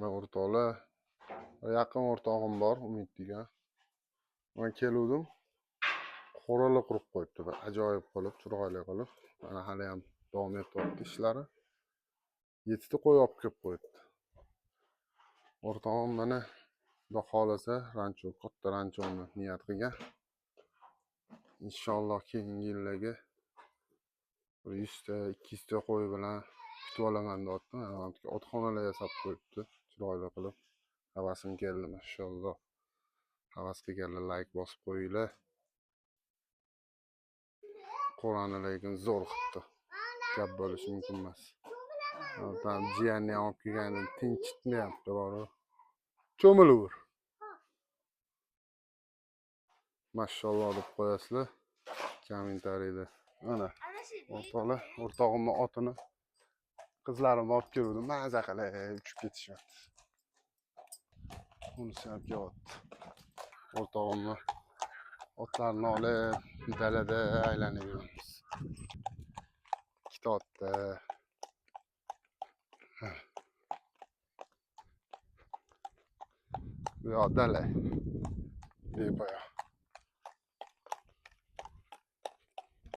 Mana o'rtoqlar, yaqin o'rtog'im bor, Umid degan. Man keluvdim. Qo'rala qurib qo'yibdi, bir ajoyib qilib, chiroyli qilib. Mana hali ham davom etyapti ishlari. 7 ta qo'y olib kelib qo'yibdi. O'rtog'im mana Xudo xohlasa rancho, katta ranchoni niyat qilgan. Inshaalloh keyingi yillarga bir 100 ta, 200 ta qo'y bilan kutib olaman deyapti. Mana bu yerga otxonalar yasab qo'yibdi, chiroyli qilib. Havasim keldi, mashalloh. Havas qilganlar layk bosib qo'yinglar. Qo'rani lekin zo'r qilibdi. Gap bo'lishi mumkin emas. Tam jiyanni ham olib kelganim tinchitmayapti borib. Cho'milaver. Mashalloh deb qo'yasizlar kommentariyda. Mana o'rtoqlar, o'rtog'imni otini qizlarim olib keluvdim, maza qilib uchib ketishyapti. Unisi ham kelyapti. O'rtog'imni otlarini olib dalada aylanib yuramiz. Ikkita otda. Bu yoq dala. Bepoyon.